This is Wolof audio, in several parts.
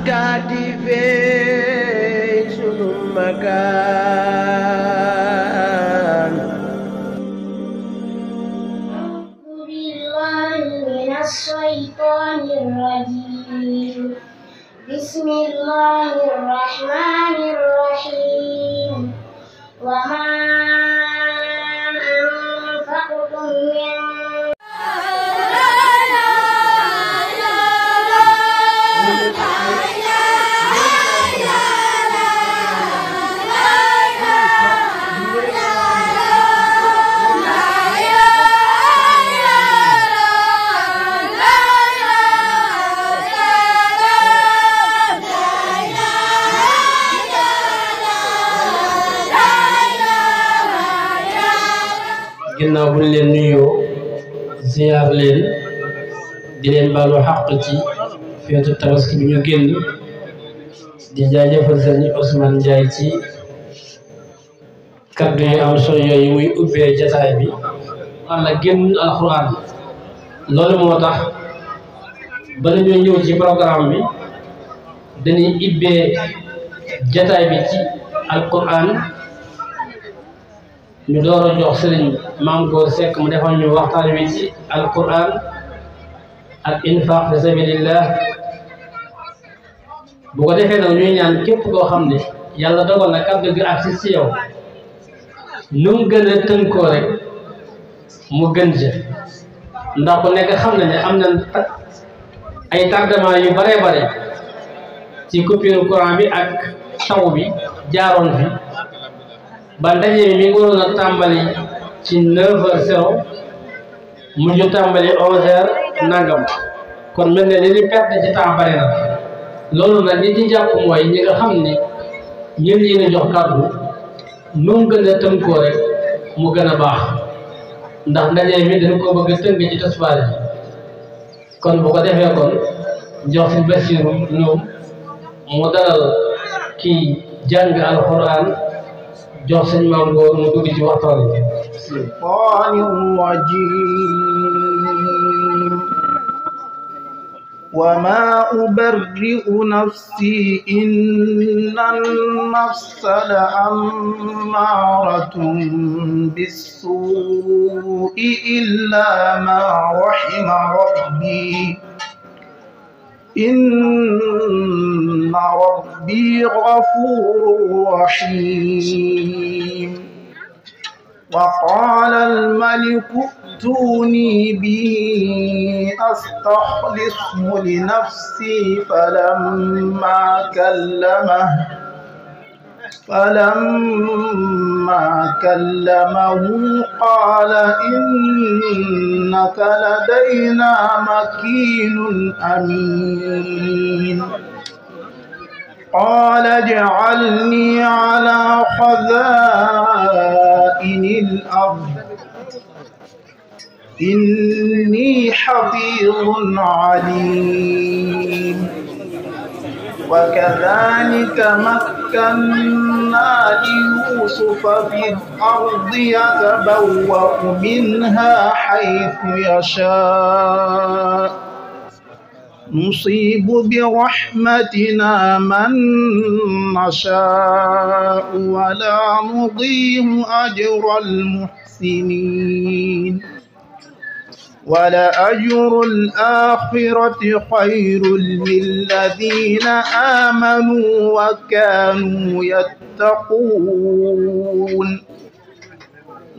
kaatife sunu makaan a'udzu billahi minas syaitonir rajim bismillahirrahmanirrahim wa ma anfaqtum min ginnaaw buñ leen nuyoo ziar leen di leen baalu xàq ci feetu tabaski bi ñu génn di jaajëfal sëñ Ousmane Ndiaye ci kaddu yu am solo yooyu muy ubbee jataay bi walla génn alxuraan loolu moo tax bala ñoo ñëw ci programme bi dañuy ubbee jataay bi ci alxuraan ñu door a jox sëriñ Maam Góor Seck mu defal ñu waxtaan wi ci alquran ak infaq fi sabilillah bu ko defee nag ñuy ñaan képp koo xam ne yàlla dogal na kàddu gi agsi ci yow nu mu gën a tënkoo rek mu gën ci ndax ku nekk xam na ne am na ay tardement yu bare bare ci coupure courant bi ak taw bi jaaroon fi ba ndaje mi ngi waroon a tàmbali ci 9h00 mujj tàmbali 11h nangam kon mel ne li ñu perte ci temps bari na loolu nag li ci jàpp mooy ñi nga xam ni ñun ñi jox kàddu nu mu gën a tënkoo rek mu gën a baax ndax ndaje mi dañ ko bëgg a tënk ci tasbaar yi kon bu ko defee kon jox si Basiru ñoom mu dalal kii jàng alxuraan jox sëñ Maam Góor mu dugg ci waxtaan bi. shaytaanir rajiim wa maa ubarri'u nafsii innal nafsa la'ammaaratun bis-suu'i illaa maa rahima rabbii inna rabbii ghafuurun rahiim wa qaala al-maliku ائتوني به أستخلصه لنفسي فلما كلمه قال إنك لدينا مكين أمين قال اجعلني على خزائن الأرض إني حفيظ عليم وكذلك مكنا ليوسف في الأرض يتبوأ منها حيث يشاء نصيب برحمتنا من نشاء ولا نضيع أجر المحسنين ولأجر الآخرة خير للذين آمنوا وكانوا يتقون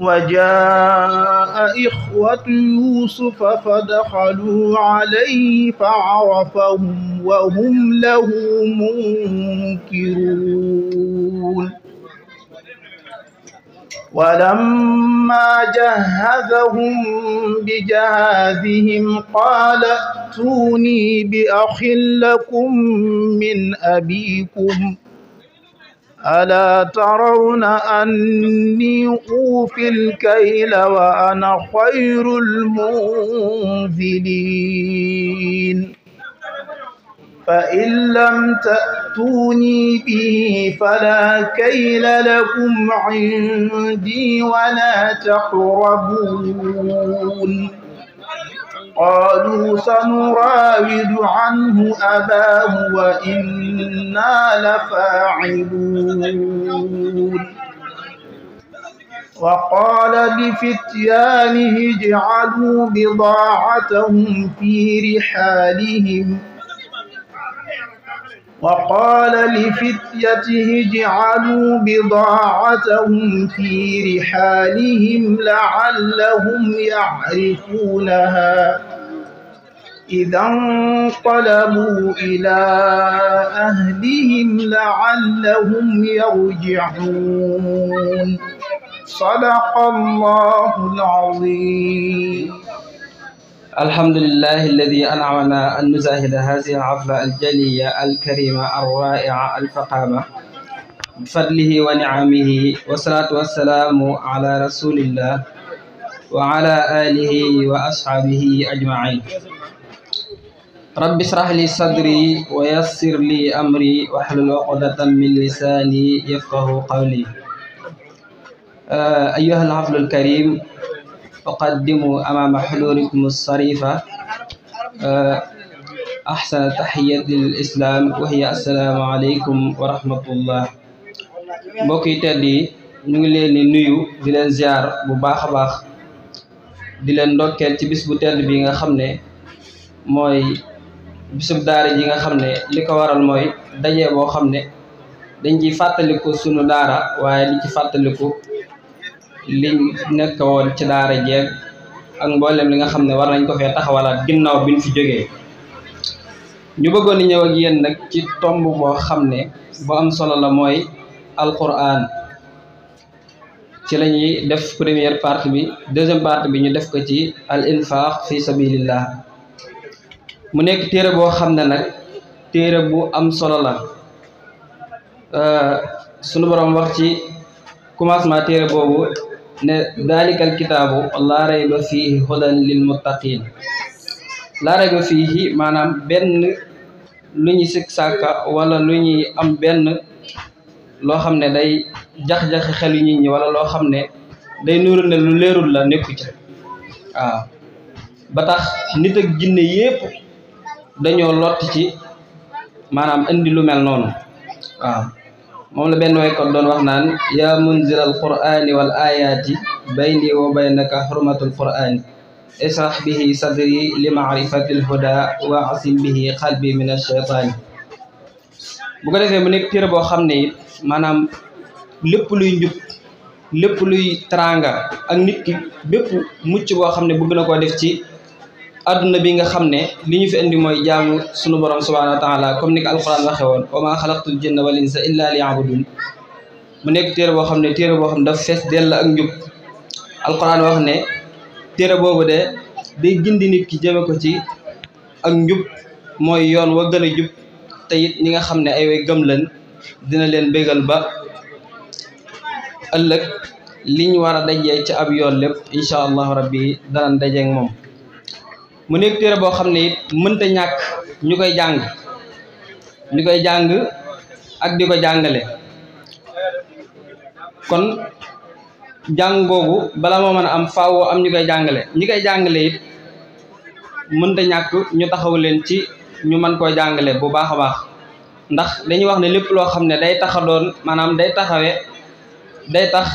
وجاء إخوة يوسف فدخلوا عليه فعرفهم وهم له منكرون ولما جهزهم بجهازهم قال ائتوني بأخ لكم من أبيكم ألا ترون أني أوفي الكيل وأنا خير المنزلين فإن لم تأتوني به فلا كيل لكم عندي ولا تقربون قالوا سنراود عنه أباه وإنا لفاعلون وقال لفتيانه اجعلوا بضاعتهم في رحالهم لعلهم يعرفونها إذا انقلبوا إلى أهلهم لعلهم يرجعون صدق الله العظيم. الحمد لله الذي أنعمنا أن نشاهد هذه الحفلة الجلية الكريمة الرائعة الفخامة بفضله ونعمه، والصلاة والسلام على رسول الله وعلى آله وأصحابه أجمعين. رب اشرح لي صدري ويسر لي أمري واحلل عقدة من لساني يفقه قولي. أيها الحفل الكريم، أقدم أمام حضوركم الشريفة أحسن تحية الإسلام وهي السلام عليكم ورحمة الله. mbokk yi tedd yi ñu ngi leen di nuyu di leen ziar bu baax a baax di leen ndokkeel ci bis bu tedd bi nga xam ne mooy bisub daara ji nga xam ne li ko waral mooy daje boo xam ne dañ ciy fàttaliku sunu daara waaye di ci fàttaliku li nekk woon ci daara jeeg ak mboolem li nga xam ne war nañ ko fee taxawalaat ginnaaw biñ fi jógee. ñu bëggoon ni ñëw ak yéen nag ci tomb boo xam ne bu am solo la mooy alquran. ci la ñuy def première partie bi, deuxième partie bi ñu def ko ci al infaq fi sabilillah. mu nekk téere boo xam ne nag téere bu am solo la. sunu borom wax ci commencement téere boobu ne dalikal kitaabu laa rayba fiihi hudan lil muttaqin. laa rayba fiihi maanaam benn lu ñu sikk sàkka wala lu ñuy am benn loo xam ne day jax-jaxi xelu nit ñi wala loo xam ne day nuuru ne lu leerul la nekku ca. waaw ba tax nit ak jinne yépp dañoo lott ci maanaam indi lu mel noonu. waaw moom la benn waykat doon wax naan yaa munzil al qur'ani wal ayati bayni wa baynaka hurmatul qur'ani israh bihi sadri li ma'rifatil huda wa asim bihi qalbi min ash-shaytani. bu ko defee mu nekk téere boo xam ne it maanaam lépp luy njub, lépp luy teraanga ak nit ki bépp mucc boo xam ne bëgg na koo def ci adduna bi nga xam ne li ñu fi indi mooy jaamu sunu borom subhanahu wa taala, comme ni ko alquran waxee woon wa ma xalaqtul jinna wal insa illa liya'budun. mu nekk téere boo xam ne daf fees dell ak njub. alquran wax ne téere boobu de day gindi nit ki jëme ko ci ak njub, mooy yoon wa gën a jub, te it ñi nga xam ne ay way gëm lañ dina leen bégal ba ëllëg liñ war a dajee ci ab yoon lépp incha allahu rabbi danañ dajeeg moom. mu nekk téere boo xam ne it mënta ñàkk ñu koy jàng ak di ko jàngale. kon jàng googu bala moo mën a am faaw am ñu koy jàngale. ñi koy jàngale it mënta ñàkk ñu taxaw leen ci ñu mën koo jàngale bu baax a baax, ndax dañuy wax ne lépp loo xam ne day taxa doon maanaam day tax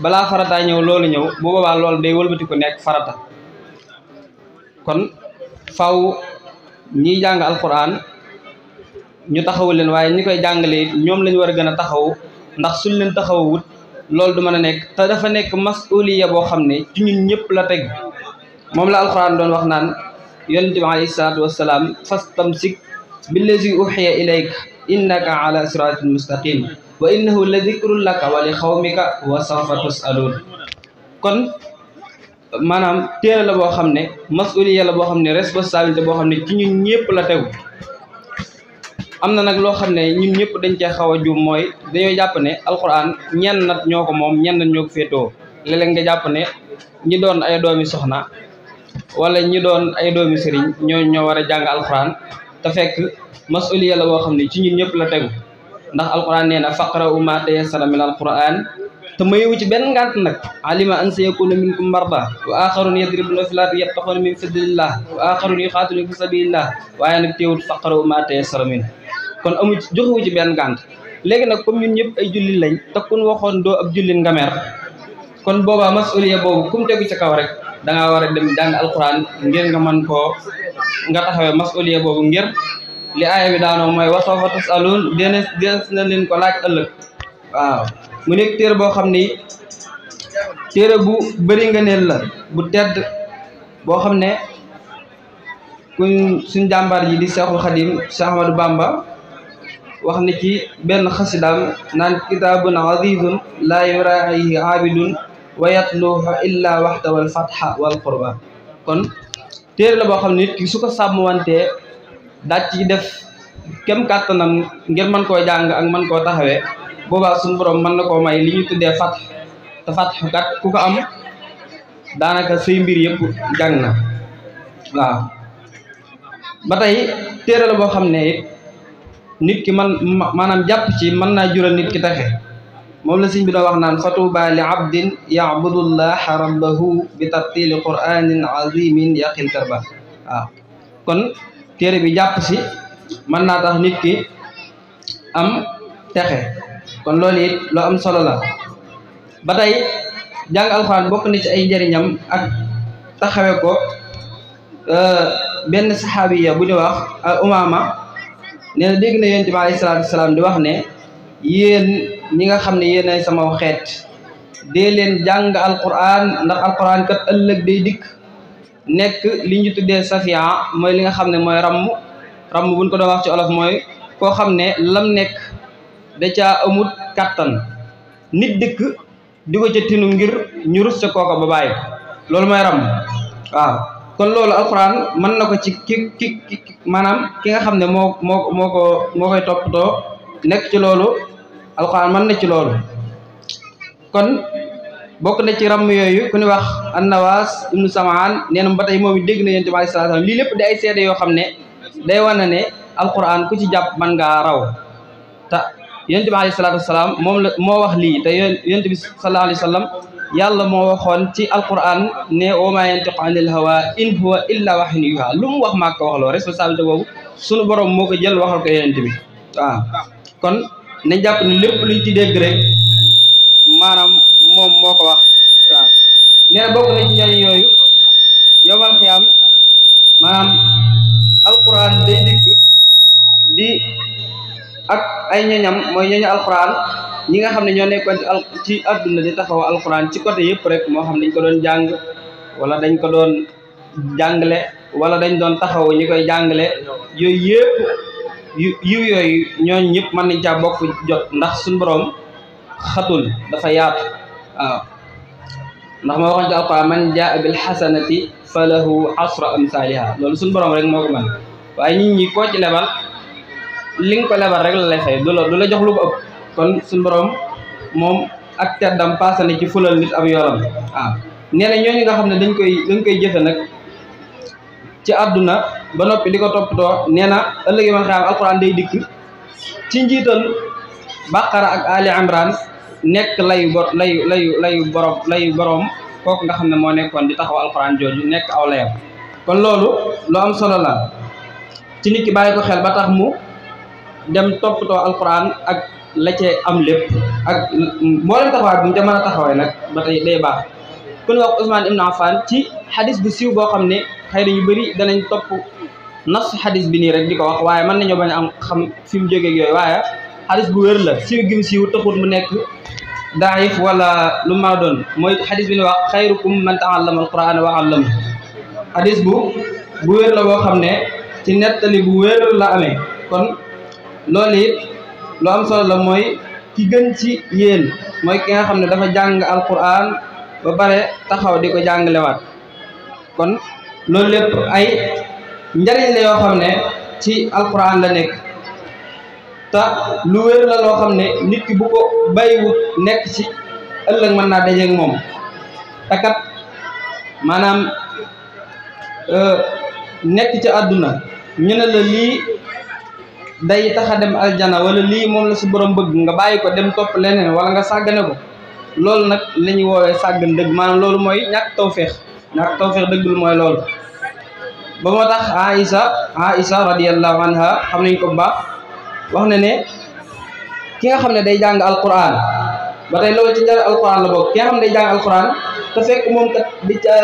balaa farata ñëw loolu ñëw, bu boobaa loolu day wëlbati ko nekk farata. kon faw ñiy jàng alquran ñu taxawu leen, waaye ñi koy jàngale ñoom lañu war a gën a taxaw, ndax suñ leen taxawut loolu du mën a nekk. te dafa nekk masuliya boo xam ne ci ñun ñëpp la teg. moom la alquran doon wax naan yonent bi alayhi salaatu wassalaam fastamsik billazi uxiya ilayka innaka ala siratin mustaqim wa innahu la dikrun laka wa li xawmika wa sawfa tusaluun. kon maanaam téere la boo xam ne masuliya la boo xam ne responsabilité boo xam ne ci ñun ñëpp la tegu. am na nag loo xam ne ñun ñëpp dañ cee xaw a juum, mooy dañoo jàpp ne alquran ñenn nat ñoo ko moom, ñenn nat ñoo ko féetoo. léeg-léeg nga jàpp ne ñi doon ay doomi soxna wala ñi doon ay doomi sëriñ ñoo war a jàng alquran, te fekk masuliya la boo xam ne ci ñun ñëpp la tegu. ndax alquran nee na faqra'u ma tayassara min alquran te mayewu ci benn ngànt nag alima an sayakuna minkum marda wa axarun yadribuna fil ardi yabtaxuna min fadlillah wa axarun yuqatiluna fi sabilillah waaye nag teewul faqaru ma tayassara min kon amu ci joxewu ci benn ngànt léegi nag comme ñun ñëpp ay jullit lañ te kun waxoon doo ab jullit nga mer kon boobaa masuliya boobu kum tegu ci kaw rek da ngaa war a dem jàng alquran ngir nga mën koo nga taxawee masuliya boobu ngir li aaya bi daanoo mooy wa sawfa tusaluun dees na leen ko laaj ëllëg waaw mu nekk téere boo xam ni téere bu bëri ngëneel la bu tedd boo xam ne suñ jàmbaar ji di Seexul Xadim Cheikh Ahmadou Bamba wax na ci benn xasidaam naan kitaabun azizun laa yuraahihi aabidun wa yatluhu illa waxta wal fatha wal qurba kon téere la boo xam ne nit ki su ko sàmmwantee daaj ci def kem kàttanam ngir mën koo jàng ak mën koo taxawee boobaa suñu borom mën na koo may li ñu tuddee fath te fath kat ku ko am daanaka say mbir yëpp jàng na waaw ba tey téere la boo xam ne it nit ki maanaam jàpp ci mën naa jural nit ki taxe moom la sëñ bi doon wax naan fatuba li abdin yaabudullaha rabbahu bi tartili quranin azimin yaqil karba waaw kon téere bi jàpp si mën naa tax nit ki am texe kon loolu it loo am solo la ba tey jàng alxuraan bokk na ci ay njëriñam ak taxawe ko benn saxaabiya bu ñu wax Umaama nee na dégg na yonent bi alayhi salaatu wasalaam di wax ne yéen ñi nga xam ne yéenay sama xeet dee leen jàng alquran ndax alquran kat ëllëg day dikk nekk li ñu tuddee safia mooy li nga xam ne mooy ramm buñ ko doon wax ci olof mooy koo xam ne lam nekk da caa amut kattan nit dikk di ko ca tinu ngir ñu rus ca kooka ba bàyyi loolu mooy ramm waaw kon loolu alquran mën na ko ci ki maanaam ki nga xam ne moo koy toppatoo nekk ci loolu alquran mën na ci loolu kon bokk na ci ramm yooyu ku ni wax annawaas ibnu samaan nee na ba tey moom it dégg na yonent bi alayhi salaam lii lépp di ay seede yoo xam ne day wane ne alquran ku ci jàpp mën ngaa raw te yonent bi alayhi salaatu wasalaam moo wax lii te yonent bi sallallahu alayhi wa sallam yàlla moo waxoon ci alquran ne wa maa yantiqu anil hawa in huwa illa wahyun yuuhaa lu mu wax maa ko wax loo responsabilité boobu sunu borom moo ko jël waxal ko yonent bi waaw kon nañ jàpp ne lépp luñ ci dégg rek maanaam moom moo ko wax waaw nee na bokk na ci njëriñ yooyu yowmal xiyaam maanaam alquran day dikk di ak ay ñoñam mooy ñoñu alquran ñi nga xam ne ñoo nekkoon ci adduna di taxaw alquran ci côté yëpp rek moo xam dañ ko doon jàng wala dañ ko doon jàngale wala dañ doon taxaw ñi koy jàngale yooyu yëpp yiw yooyu ñooñu ñëpp mën nañ caa bokk jot ndax suñu borom xatul dafa yaatu waaw ndax moo waxoon ci alquran man jaa bil xasanati fa lahu asra amsaliha loolu suñu borom rek moo ko mën waaye nit ñi koo ci lebal li nga ko lebal rek la lay fay du la jox lu ko ëpp kon suñu borom moom ak teddam passé na ci fulal nit ab yoram waaw nee na ñooñu nga xam ne dañ koy jëfe nag ci àdduna ba noppi di ko toppatoo nee na ëllëg man xam alquran day dikk ci njiital baqara ak ali imran nekk layu borom kooku nga xam ne moo nekkoon di taxaw alquran jooju nekk aw layam kon loolu lu am solo la ci nit ki bàyyi ko xel ba tax mu dem toppatoo alquran ak la cee am lépp ak mboolem taxawaay bu mu ca mën a taxawee nag ba tey day baax ku ñu wax Ousmane Ibn Affan ci xadis bu siiw boo xam ne xëy na ñu bëri danañ topp nas xadis bi nii rek di ko wax waaye mën nañoo bañ a am xam fi mu jógee yooyu waaye xadis bu wér la siiw gim siiw taxul mu nekk daif wala lu ma doon mooy xadis bi ni wax xayrukum man ta'allama alqur'ana wa 'allama xadis bu wér la boo xam ne ci nettali bu wér la amee kon loolu it lu am solo la mooy ki gën ci yéen mooy ki nga xam ne dafa jàng alquran ba pare taxaw di ko jàngalewaat kon loolu lépp ay njariñ la yoo xam ne ci alquran la nekk te lu wér la loo xam ne nit ki bu ko bàyyiwut nekk ci ëllëg mën naa dajeeg moom te kat maanaam nekk ci àdduna ñu ne la lii day tax a dem aljana wala lii moom la su borom bëgg nga bàyyi ko dem topp leneen wala nga sàggane ko loolu nag la ñuy woowee sàggan dëgg maanaam loolu mooy ñàkk tawféex dëggul mooy loolu ba moo tax Aïsa radiyallahu anha xam nañ ko bu baax wax na ne ki nga xam ne day jàng alquran ba tey loolu ci njàng alquran la bokk ki nga xam ne day jàng alquran te fekk moom kat di ca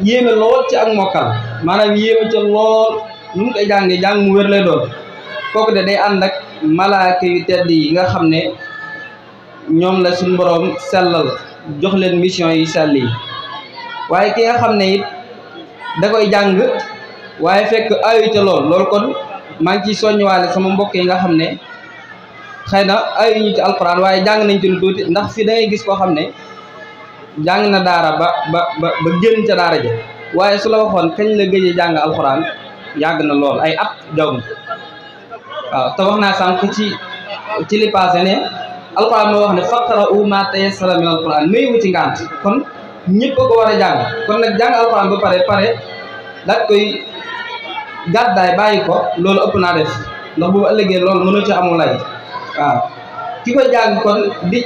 yéeme lool ci ak mokkal maanaam yéeme ca lool nu mu koy jàngee jàng mu wér lay doon kooku de day ànd ak malaaka yu tedd yi nga xam ne ñoom la suñu borom sellal jox leen mission yi sell yi waaye ki nga xam ne it da koy jàng waaye fekk ayu ca loolu kon maa ngi ciy soññiwaale sama mbokk yi nga xam ne xëy na ayu ñu ci alquran waaye jàng nañ ci lu tuuti ndax fii da ngay gis koo xam ne jàng na daara ba génn ca daara ja waaye su la waxoon kañ la gëjee jàng alquran yàgg na lool ay at jaww waaw te wax naa sànq ci li passé ne alquran moo wax ne faqra'u ma tayassara min alquran mayu ci ngànt kon ñëpp a ko war a jàng kon nag jàng alquran ba pare daat koy gàddaay bàyyi ko loolu ëpp naa def ndax boobu ëllëgee loolu mënu ci amul lay waaw ki koy jàng kon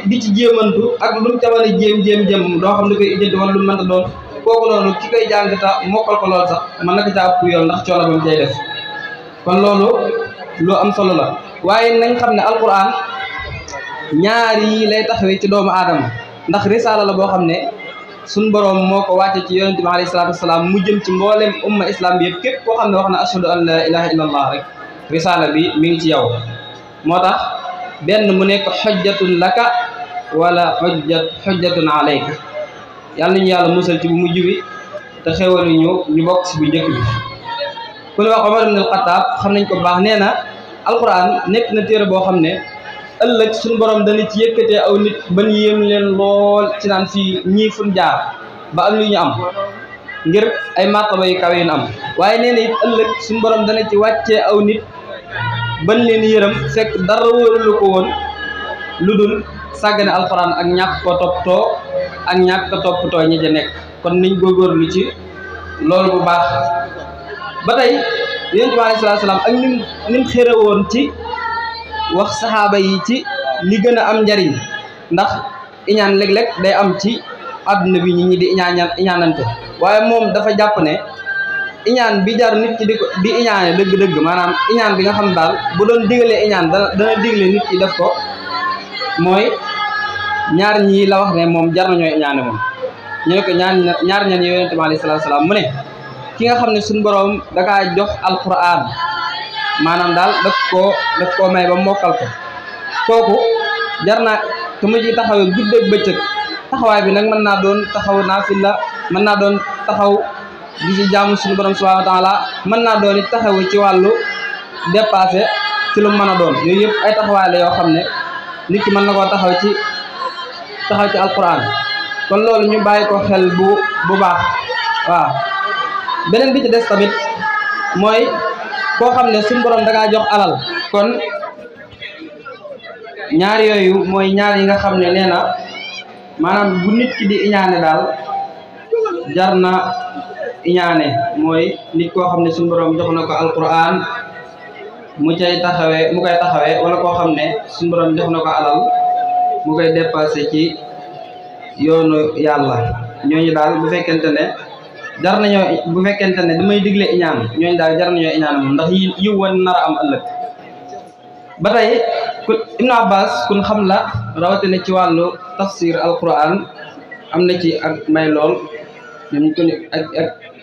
di ci jéemantu ak lu mu ca mën a jéem doo xam ne koy ijjanti wala lu mu mënta doon kooku noonu ki koy jàng ta mokkal ko lool sax mën na ko ca ëpp yoon ndax coono ba mu cay def kon loolu lu am solo la waaye nañ xam ne alquran ñaar yi lay taxawee ci doomu aadama ndax risaala la boo xam ne suñ boroom moo ko wàcce ci yonente bi alayhi salaatu wasalaam mu jëm ci mboolem umma islam bi yëpp képp koo xam ne wax na ashhadu an la ilaha illa allah rek risaala bi mi ngi ci yow moo tax benn mu nekk xujjatun laka wala xujjatun alayka yàlla nañu yàlla musal ci bu mujj bi te xéwalu ñu bokk si bu njëkk bi ku ne wax Omar ibn al-Khattab xam nañ ko baax nee na alquran nekk na téere boo xam ne ëllëg suñu borom dana ci yëkkatee aw nit ban yéem leen lool ci naan fii ñii fun jaar ba am lu ñu am ngir ay martaba yu kawe yu ñu am waaye nee na it ëllëg suñu borom dana ci wàccee aw nit ban leen yërëm fekk dara wóorulu ko woon lu dul sàggane alquran ak ñàkk ko toppatoo ak ñàkk ko toppatoo ñi ja nekk kon niñ góorgóorlu ci loolu bu baax ba tey yonent bi alayhi salaatu salaam ak nim xére woon ci wax saxaaba yi ci li gën a am njariñ ndax iñaan léeg-léeg day am ci àdduna bi ñi di iñaanante waaye moom dafa jàpp ne iñaan bi jar nit ki di iñaane dëgg-dëgg maanaam iñaan bi nga xam daal bu doon digalee iñaan dana digle nit ki def ko mooy ñaar ñii la wax ne moom jar nañoo iñaane moom ñu ne ko ñaar ñan yonent bi alayhi salaatu salaam mu ne ki nga xam ne suñu boroom da kaa jox alquran maanaam daal daf koo may ba mokkal ko kooku jar naa te mu ci taxawee guddeeg bëccëg taxawaay bi nag mën naa doon taxaw naafila mën naa doon taxaw di ci jaamu suñu borom subhanahu wa taala mën naa doon it taxaw ci wàllu dépassé ci lu mën a doon yooyu yëpp ay taxawaay la yoo xam ne nit ki mën na koo taxaw ci alquran kon loolu ñu bàyyi ko xel bu baax waaw beneen bi ci des tamit mooy koo xam ne suñu borom da ngaa jox alal kon ñaar yooyu mooy ñaar yi nga xam ne nee na maanaam bu nit ki di iñaane daal jar na iñaane mooy nit koo xam ne suñu borom jox na ko alquran mu koy taxawee wala koo xam ne suñu borom jox na ko alal mu koy dépassé ci yoonu yàlla ñooñu daal bu fekkente ne damay digle iñaan ñooñu daal jar nañoo iñaan moom ndax yiw wan nar a am ëllëg ba tey Ibn Abbas kun xam la rawatina ci wàllu tafsir alquran am na ci ak may lool ñoom ko ak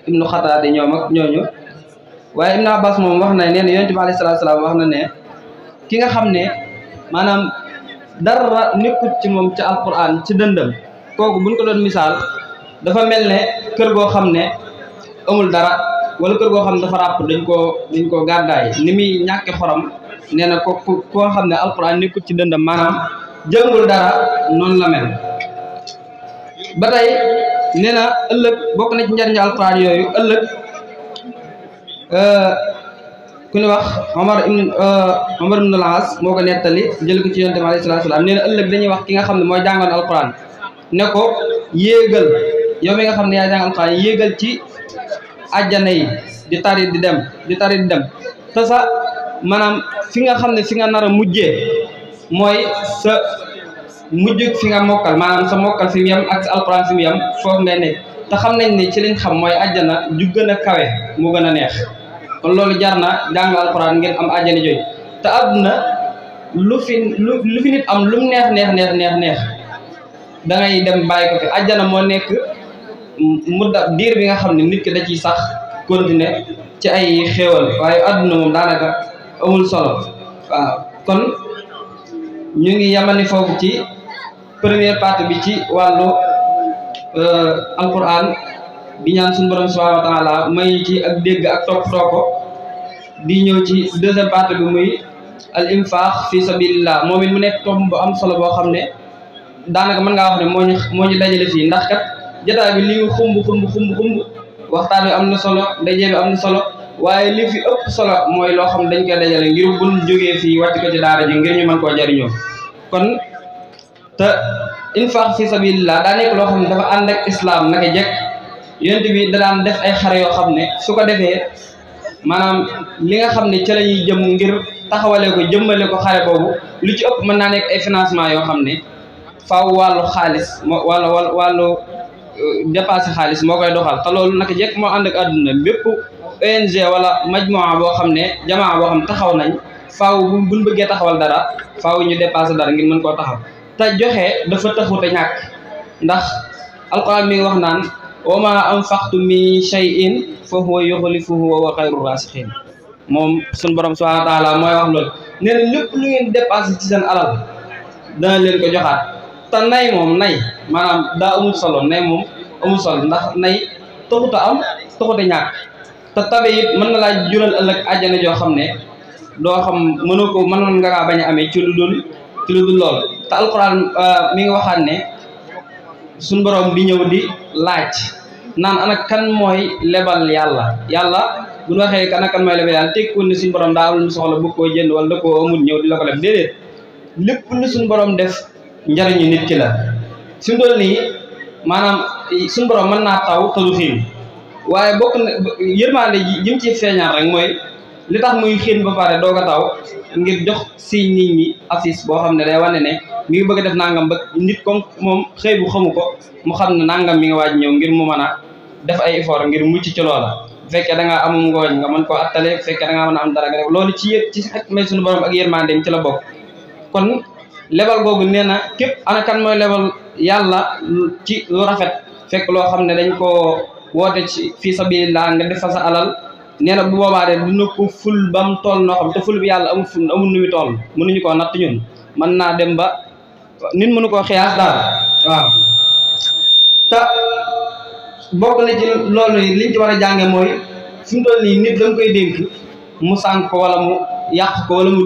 Ibnu Xataade ñoom ak ñooñu waaye Ibn Abbas moom wax na nee na yonent bi alayhi salaatu salaam wax na ne ki nga xam ne maanaam dara nekkut ci moom ci alquran ci dëndam kooku buñ ko doon misaal dafa mel ne kër goo xam ne amul dara wala kër goo xam ne dafa ràpp dañ koo gàddaay ni muy ñàkke xorom nee na koo xam ne alquran nekkut ci dëndam maanaam jëngul dara noonu la mel ba tey nee na ëllëg bokk na ci njariñu alquran yooyu ëllëg ku ñu wax Omar ibn al-As moo ko nettali jël ko ci yonent bi alayhi salaatu salaam nee na ëllëg dañuy wax ki nga xam ne mooy jàngoon alquran ne ko yéegal yow mi nga xam ne yaa jàng alquran yéegal ci àjjana yi di tari di dem te sa maanaam fi nga xam ne fi nga nar a mujjee mooy mujj fi nga mokkal maanaam sa mokkal fi mu yem ak sa alquran fi mu yem foofu ngay nekk te xam nañ ne ci liñ xam mooy àjjana ju gën a kawe mu gën a neex kon loolu jar na jàng alquran ngeen am àjjana jooju te àdduna lu fi nit am lu mu neex da ngay dem bàyyi ko fi àjjana moo nekk mudda diir bi nga xam ne nit ki da ciy sax continuer ci ay xéewal waaye àdduna moom daanaka amul solo waaw kon ñu ngi yamani foofu ci première partie bi ci wàllu alquran di ñaan suñu borom subhanahu wa taala may ci ak dégg ak toppatoo ko di ñëw ci deuxième partie bi muy al infaq fi sabilillah moom it mu nekk tomb bu am solo boo xam ne daanaka mën ngaa wax ne moo ñu dajale fii ndax kat jotaay bi li mu xumb waxtaan bi am na solo ndaje bi am na solo waaye li fi ëpp solo mooy loo xam dañ koy dajale ngir buñ jógee fii wàcc ko ci daara ji ngir ñu mën koo jariñoo kon te infaq fi sabilillah daa nekk loo xam ne dafa ànd ak islam naka jekk yonent bi da daan def ay xare yoo xam ne su ko defee maanaam li nga xam ne ca la ñuy jëm ngir taxawale ko jëmmale ko xare boobu lu ci ëpp mën naa nekk ay financement yoo xam ne faaw wàllu xaalis wàllu dépassé xaalis moo koy doxal te loolu naka jekk moo ànd ak àdduna bépp ONG wala majmua boo xam ne jamaa boo xam ne taxaw nañ faaw buñ bëggee taxawal dara faaw ñu dépassé dara ngir mën koo taxaw te joxe dafa taxu te ñàkk ndax alquran mi ngi wax naan wa ma anfaqtum min shay'in fa huwa yukhlifuhu wa huwa khayru rasiqin moom suñu borom subhanahu wa taala mooy wax loolu nee na lépp lu ngeen dépassé ci seen alal dana leen ko joxaat te nay moom nay maanaam daa amul solo nay moom amul solo ndax nay taxut a am taxut a ñàkk te tabe it mën na laa jural ëllëg àjjana joo xam ne doo xam mënoon nga kaa bañ a amee ci lu dul lool te alquran mi ngi waxaat ne suñ borom di ñëw di laaj naan ana kan mooy lebal yàlla bu ñu waxee kan mooy lebal yàlla tekkiwul ne suñ borom daa am lu soxla bu koo jënd wala da koo amul ñëw di la ko leb déedéet lépp lu suñ borom def njariñu nit ki la fi mu toll nii maanaam suñ borom mën naa taw te du xiin waaye bokk na yërmande ji jëm ci feeñaat rek mooy li tax muy xiin ba pare doog a taw ngir jox si nit ñi affiche boo xam ne day wane ne mi ngi bëgg a def nangam ba nit comme moom xëy bu xamu ko mu xam ne nangam mi ngi waaj ñëw ngir mu mën a def ay effort ngir mucc ci loola bu fekkee da ngaa amum ngooñ nga mën koo attale bu fekkee da ngaa mën a am dara nga def loolu ci xek may suñu borom ak yërmandeem ci la bokk kon lebal googu nee na képp ana kan mooy lebal yàlla ci lu rafet fekk loo xam ne dañ koo woote ci fii sabilillah nga def fa sa alal nee na bu boobaa de dina ko ful ba mu toll noo xam te ful bi yàlla amul nu muy toll mënuñu koo natt ñun mën naa dem ba nit mënu koo xiyaas daal waaw te bokk na ci loolu liñ ci war a jànge mooy fi mu toll nii nit da nga koy dénk mu sànq ko wala mu yàq ko wala mu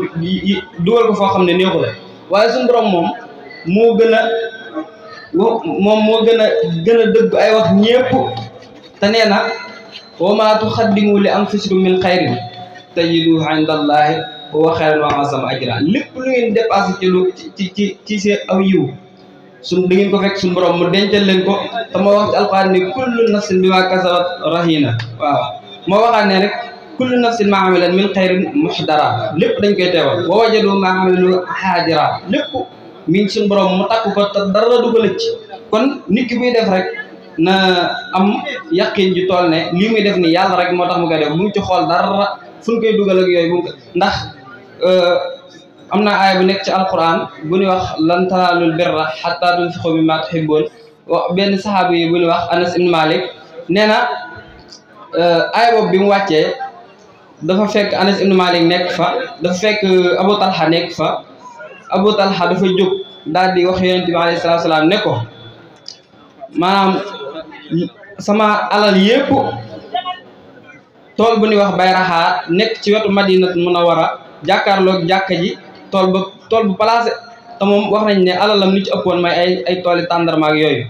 dugal ko foo xam ne neexu la waaye suñu borom moom moo gën a dëgg ay wax ñépp te nee na wa maa tuqaddimu li anfusikum min xayrin tajiduhu indallahi huwa xayran wa a'zama ajran lépp lu ngeen dépassé ci seen aw yiw da ngeen ko fekk suñu borom mu dencal leen ko te moo wax ci alquran ne kullu nafsin bima kasabat rahina waaw moo waxaat ne rek kullu nafsin ma amilat min xayrin muhdara lépp dañ koy teewal wa wajadu ma amilu haadira lépp mi ngi suñu borom mu takk ko te dara du ko lëcc kon nit ki buy def rek na am yaqin ji tool ne lii muy def ni yàlla rek moo tax mu koy def bu mu ci xool dara fu ñu koy dugal ak yooyu ndax am na aaya bu nekk ci alquran bu ñuy wax lan tanaalul birra hatta tunfiqu mimma tuhibbuun benn saxaabu yi bu ñuy wax Anas ibn Malik nee na aaya boobu bi mu wàccee dafa fekk Anas ibn Malik nekk fa dafa fekk Abu Talha nekk fa Abu Talha dafa jóg daal di wax yonent bi alayhi salaatu salaam ne ko maanaam sama alal yépp tool bu ñuy wax Bayraha nekk ci wetu Madinatu Munawwara jàkkaarloog jàkka ji tool bu placé te moom wax nañ ne alalam li ci ëppoon may ay tooli tàndarma ak yooyu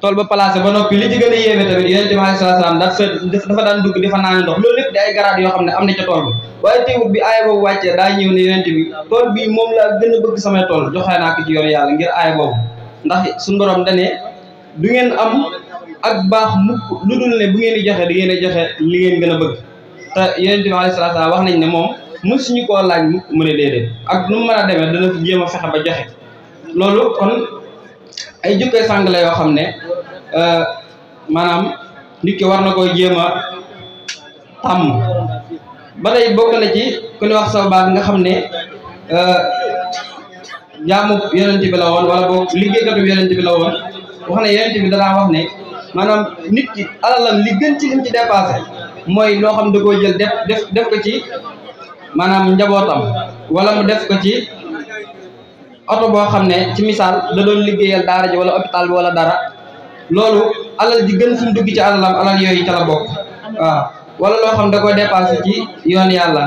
tool ba placé ba noppi li ci gën a yéeme tamit yonent bi alayhi salaatu salaam dafa daan dugg di fa naan ndox loolu lépp di ay garaat yoo xam ne am na ca tool ba waaye teewut bi aaya boobu wàccee daa ñëw ne yonent bi tool bii moom laa gën a bëgg samay tool joxe naa ko ci yoonu yàlla ngir aaya boobu ndax suñu borom dane du ngeen am ak baax mukk lu dul ne bu ngeen di joxe di ngeen di joxe li ngeen gën a bëgg te yonent bi alayhi salaatu salaam wax nañ ne moom mësuñu koo laaj mukk mu ne déedéet ak nu mu mën a demee dana fi jéem a fexe ba joxe loolu kon ay jukkoy sàng la yoo xam ne maanaam nit ki war na koy jéem a tàmm. ba tey bokk na ci ku ñu wax Sawbaan nga xam ne jaamu yonent bi la woon wala boog liggéeykatu yonent bi la woon wax ne yonent bi danaa wax ne maanaam nit ki alalam li gën ci lim ci dépassé mooy loo xam da koo jël def ko ci maanaam njabootam wala mu def ko ci oto boo xam ne ci misaal da doon liggéeyal daara ji wala hôpital bi wala dara loolu alal ji gën fu mu dugg ci alalam alal yooyu ca la bokk waaw wala loo xam da koy dépassé ci yoon yàlla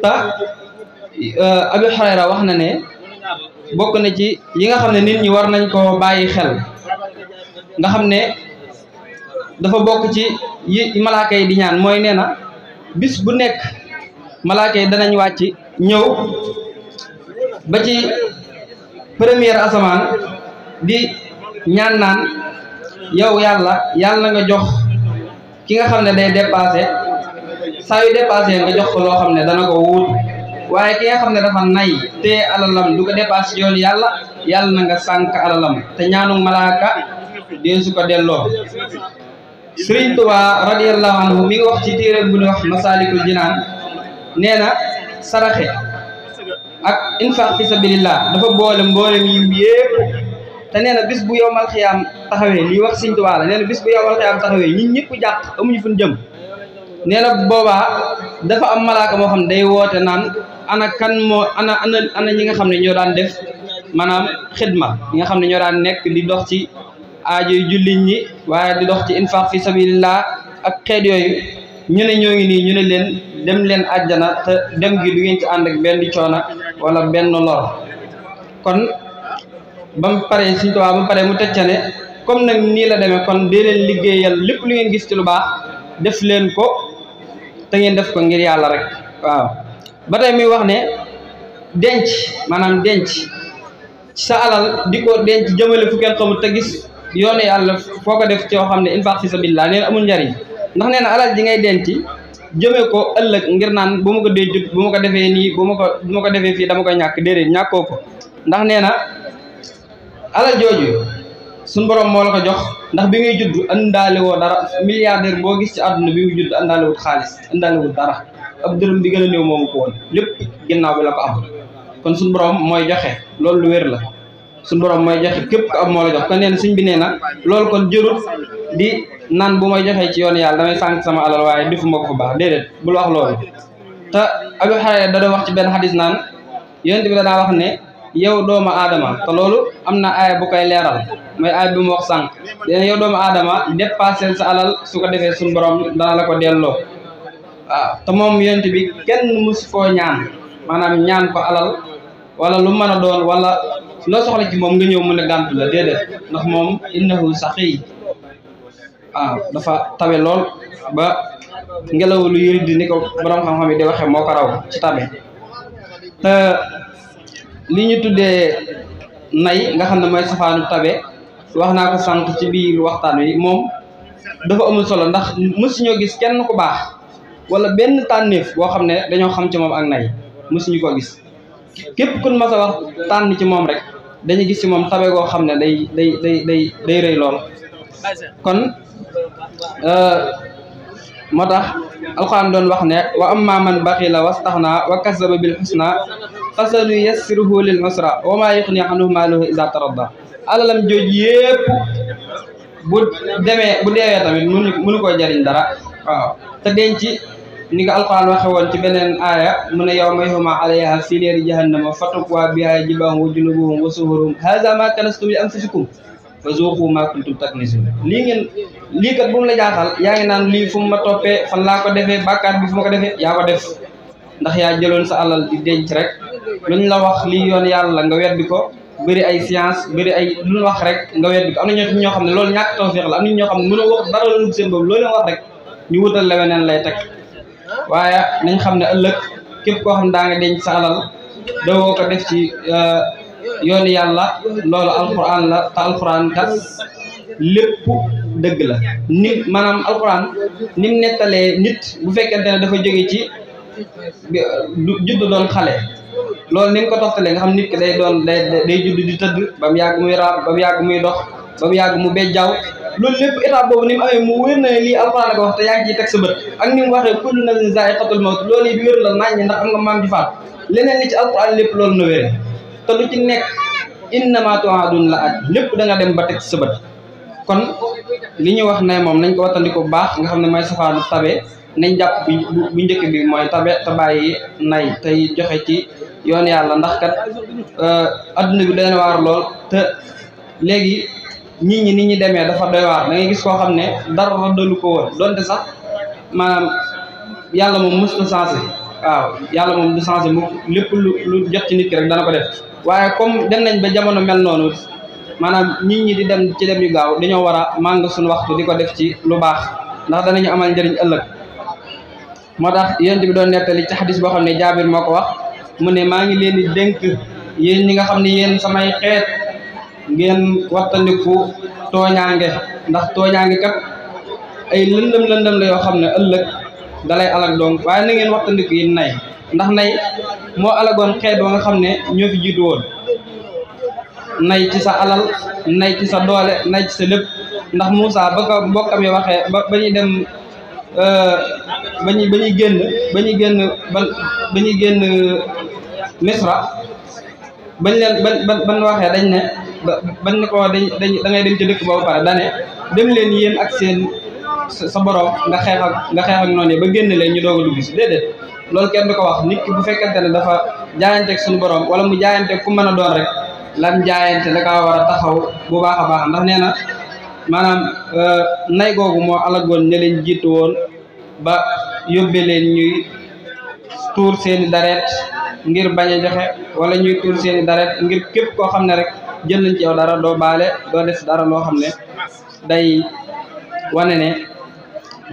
ta Abu Hurayra wax na ne bokk na ci yi nga xam ne nit ñi war nañ koo bàyyi xel nga xam ne dafa bokk ci yi malaaka yi di ñaan mooy nee na bis bu nekk malaaka yi danañ wàcc ñëw ba ci première asamaan di ñaan naan yow yàlla nga jox ki nga xam ne day dépassé saa yu dépassé nga jox ko loo xam ne dana ko wuut waaye ki nga xam ne dafa nay te alalam du ko dépassé yoon yàlla na nga sànk alalam te ñaanu malaaka dee su ko delloo. Sëriñ Tuubaa radiyallahu anhu mi ngi wax ci téere bu ñuy wax Masaalikul Jinaan nee na saraxe ak infaq fi sabilillah dafa boole mboolem yi yépp te nee na bis bu yowmal xiyaam taxawee lii wax Sëriñ Tuubaa la nee na bis bu yowmal xiyaam taxawee ñun ñëpp jàq amuñu fu ñu jëm nee na boobaa dafa am malaaka moo xam ne day woote naan ana kan moo ana ñi nga xam ne ñoo daan def maanaam xidma ñi nga xam ne ñoo daan nekk di dox ci aajo yu jullit ñi waaye di dox ci infaq fi sabilillah ak xeet yooyu ñu ne ñoo ngi nii ñu ne leen dem leen àjjana te dem gi du ngeen ci ànd ak benn coona wala benn lor kon ba mu paree Sëriñ Tuubaa ba mu paree mu tëcca ne comme nag nii la demee kon dee leen liggéeyal lépp lu ngeen gis ci lu baax def leen ko te ngeen def ko ngir yàlla rek waaw ba tey muy wax ne denc maanaam denc sa alal di ko denc jëmale fu kenn xamul te gis yoonu yàlla foo ko def ci yoo xam ne infaq fi sabilillah nee na amul njariñ ndax nee na alal ji ngay denc jëmee ko ëllëg ngir naan bu ma ko dencut bu ma ko defee nii bu ma ko defee fii dama koy ñàkk déedéet ñàkkoo ko ndax nee na alal jooju suñ borom moo la ko jox ndax bi ngay judd andaale woo dara milliardaire boo gis ci àdduna bi muy judd andaale wut xaalis andaale wut dara ab dërëm bi gën a néew moomu ko woon lépp ginnaaw bi la ko am kon suñ borom mooy joxe loolu lu wér la suñ borom mooy joxe képp ko am moo la jox kon nee na sëñ bi nee na loolu kon jërut di naan bu may joxee ci yoon yàlla damay sànq sama alal waaye defuma ko fa baax déedéet bul wax loolu te Abu Hurayra da doon wax ci benn xadis naan yonent bi danaa wax ne yow doomu aadama te loolu am na aaya bu koy leeral mooy aaya bi mu wax sànq dina yow doomu aadama dépassé sa alal su ko defee suñ borom dana la ko delloo waaw te moom yonent bi kenn mus koo ñaan maanaam ñaan ko alal wala lu mën a doon wala loo soxla ci moom nga ñëw mën a gàntu la déedéet ndax moom innahu saqiy waaw dafa tabe lool ba ngelaw lu yëri di ni ko borom xam-xam yi di waxee moo ko raw ci tabe te li ñu tuddee nay nga xam ne mooy safaanu tabe wax naa ko sànq ci biir waxtaan wi moom dafa amul solo ndax mësuñoo gis kenn ku baax wala benn tànneef boo xam ne dañoo xam ci moom ak nay mësuñu ko gis képp kun mas a wax tànn ci moom rek dañuy gis ci moom tabe goo xam ne day rëy lool kon moo tax alxuraan doon wax ne wa amma man baxila wastaxna wa kasaba bil xusna fasanu yassiruhu lil usra wa maa yuxni anhu maaluhu iza taradda alalam jooj yépp bu deewee tamit mënu koy jariñ dara waaw te denc ni nga alxuraan waxe woon ci beneen aaya mu ne yawma yuhma alayha fi naari jahannama fatukwaa bihaa jibaahum wa junubuhum wa zuhuruhum haza ma kanastum li anfusikum fa zuuqu ma kuntum taknisun lii kat bu mu la jaaxal yaa ngi naan lii fu mu ma toppee fan laa ko defee bàkkaar bi fu ma ko defee yaa ko def ndax yaa jëloon sa alal di denc rek luñ la wax lii yoon yàlla nga weddi ko bëri ay science bëri ay luñ wax rek nga weddi ko am na ñoo xam ne loolu ñàkk tawfiq la am na ñoo xam ne mënoo wax dara lu seen boobu loolu leen wax rek ñu wutal la weneen lay teg waaye nañ xam ne ëllëg képp koo xam ne daa nga denc sa alal dawoo ko def ci yoonu yàlla loolu alquran la te alquran kat lépp dëgg la ni maanaam alquran ni mu nettalee nit bu fekkente ne dafa jóge ci judd doon xale loolu ni nga ko toftalee nga xam nit ki day doon day judd di tëdd ba mu yàgg muy raam ba mu yàgg muy dox ba mu yàgg mu bejjaaw loolu lépp étape boobu ni mu amee mu wér na lii alxuraan ko wax te yaa ngi ciy teg sa bët ak ni mu waxee kullu nafsin zaa'iqatul mawt loolu yi wér la naññ ndax am nga maam ji faat leneen li ci alxuraan lépp loolu na wére te lu ci nekk innamaa tu'aduun la at lépp da nga dem ba teg sa bët kon li ñu wax nay moom nañ ko wattandiku bu baax nga xam ne mooy safaanu tabe nañ jàpp bu njëkk bi mooy tabe te bàyyi nay tey joxe ci yoon yàlla ndax kat adduna bi dana waar lool te léegi nit ñi demee dafa doy waar da ngay gis koo xam ne dara dalu ko woon donte sax maanaam yàlla moom mës na changé waaw yàlla moom du changé mu lépp lu jot ci nit ki rek dana ko def waaye comme dem nañ ba jamono mel noonu maanaam nit ñi di dem ci dem yu gaaw dañoo war a màng suñu waxtu di ko def ci lu baax ndax danañu amal njëriñ ëllëg moo tax yonent bi doon nettali ci xadis boo xam ne Jaabir moo ko wax mu ne maa ngi leen di dénk yéen ñi nga xam ne yéen samay xeet ngeen wattandiku tooñaange ndax tooñaange kat ay lëndëm la yoo xam ne ëllëg dalay alag donc waaye na ngeen wattandiku yi nay ndax nay moo alagoon xeet ba nga xam ne ñoo fi jiitu woon nay ci sa alal nay ci sa doole nay ci sa lépp ndax Moussa ba ko mbokkam yi waxee ba ñuy dem ba ñuy génn Misra bañ leen ban waxee dañ ne bañ ne ko da ngay dem ci dëkk boobu pare dane dem leen yéen ak seen sa borom nga xeex ak noonu yi ba génn leen ñu doog a dugg si déedéet loolu kenn du ko wax nit ki bu fekkente ne dafa jaayanteeg suñu borom wala mu jaayanteeg ku mën a doon rek lan jaayante da kaa war a taxaw bu baax a baax ndax nee na maanaam nay googu moo alagoon ña leen jiitu woon ba yóbbee leen ñuy tuur seeni dareet ngir bañ a joxe wala ñuy tuur seeni dareet ngir képp koo xam ne rek jël nañ ci yow dara doo baale doo def dara loo xam ne day wane ne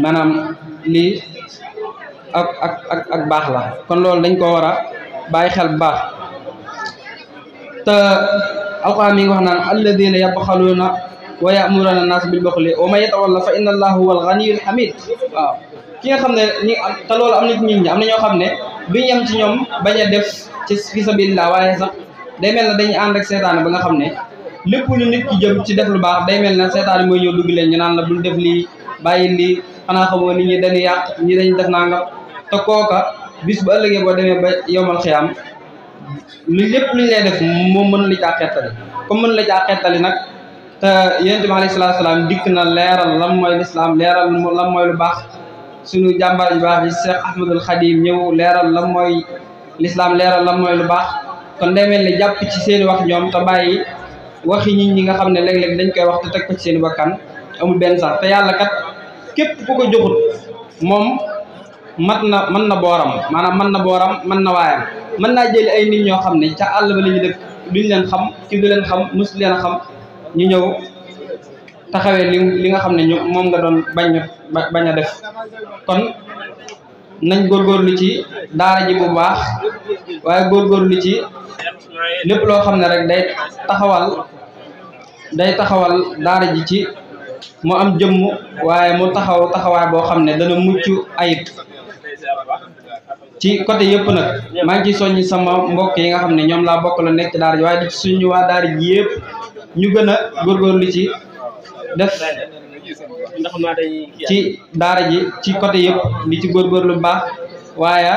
maanaam lii ak baax la kon loolu dañ ko war a bàyyi xel bu baax te alquran mi ngi wax naan alladina yabxaluuna wa ya'muruna an-nas bil bukhli wa man yatawalla fa inna allaha huwal ghaniyyul hamid waaw ki nga xam ne ni te loolu am na ci nit ñi am na ñoo xam ne duñ yem ci ñoom bañ a def ci fi sabilillah waaye sax day mel ne dañuy ànd ak seetaane ba nga xam ne lépp lu nit ki jëm ci def lu baax day mel ne seetaane mooy ñëw dugg leen ñu naan la bul def lii bàyyi lii xanaa xamoo nit ñi dañuy yàq ñi dañuy def nangam te kooka bis bu ëllëgee boo demee ba yowmal xiyaam lu lépp luñ lay def moom mën la caa xettali comme mën la caa xettali nag te yonent bi alayhi salaatu salaam dikk na leeral lan mooy lislaam leeral lan mooy lu baax suñu jàmbaar yu baax yi Cheikh Ahmadul Khadim ñëw leeral lan mooy lislaam leeral lan mooy lu baax kon day mel ne jàpp ci seen wax ñoom te bàyyi waxi nit ñi nga xam ne léeg-léeg dañ koy wax te teg ko ci seen bakkan amul benn sax te yàlla kat képp ku ko joxut moom mën na booram maanaam mën na waayam mën naa jëli ay nit ñoo xam ne ca àll ba la ñu dëkk duñ leen xam ci du leen xam mus leen a xam ñu ñëw taxawee li nga xam ne ñu moom nga doon bañ a def kon nañ góorgóorlu ci daara ji bu baax waaye góorgóorlu ci lépp loo xam ne rek day taxawal daara ji ci mu am jëmm waaye mu taxawaay boo xam ne dana mucc ayib ci côté yëpp nag maa ngi ciy soññi sama mbokk yi nga xam ne ñoom laa bokk la nekk ci daara ji waaye di ci suñu waa daara ji yëpp ñu gën a góorgóorlu ci def ci daara ji ci côté yëpp di ci góorgóorlu bu baax waaye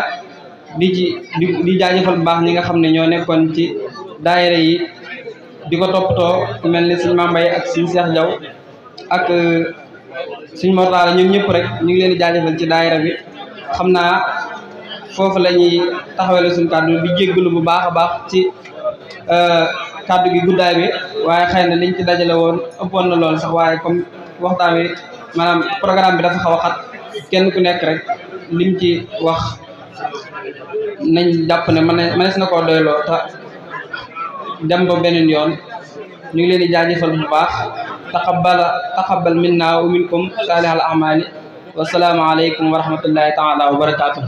di jaajëfal bu baax ñi nga xam ne ñoo nekkoon ci daayira yi di ko toppatoo ku mel ni suñ Mambay ak suñ Cheikh Diaw ak suñ Mortala ñun ñëpp rek ñu ngi leen di jaajëfal ci daayira bi xam naa foofu la ñuy taxawale suñ kàddu di jéggalu bu baax a baax ci kàddu gi guddaay bi waaye xëy na liñ ci dajale woon ëppoon na lool sax waaye comme waxtaan wi maanaam programme bi dafa xaw a xat kenn ku nekk rek lim ci wax nañ jàpp ne mënees na koo doyloo te dem ba beneen yoon ñu ngi leen di jaajëfal bu baax taqabbal minna wa minkum salihal a'mali wa salaamu alaykum wa rahmatullahi taala wa barakatuh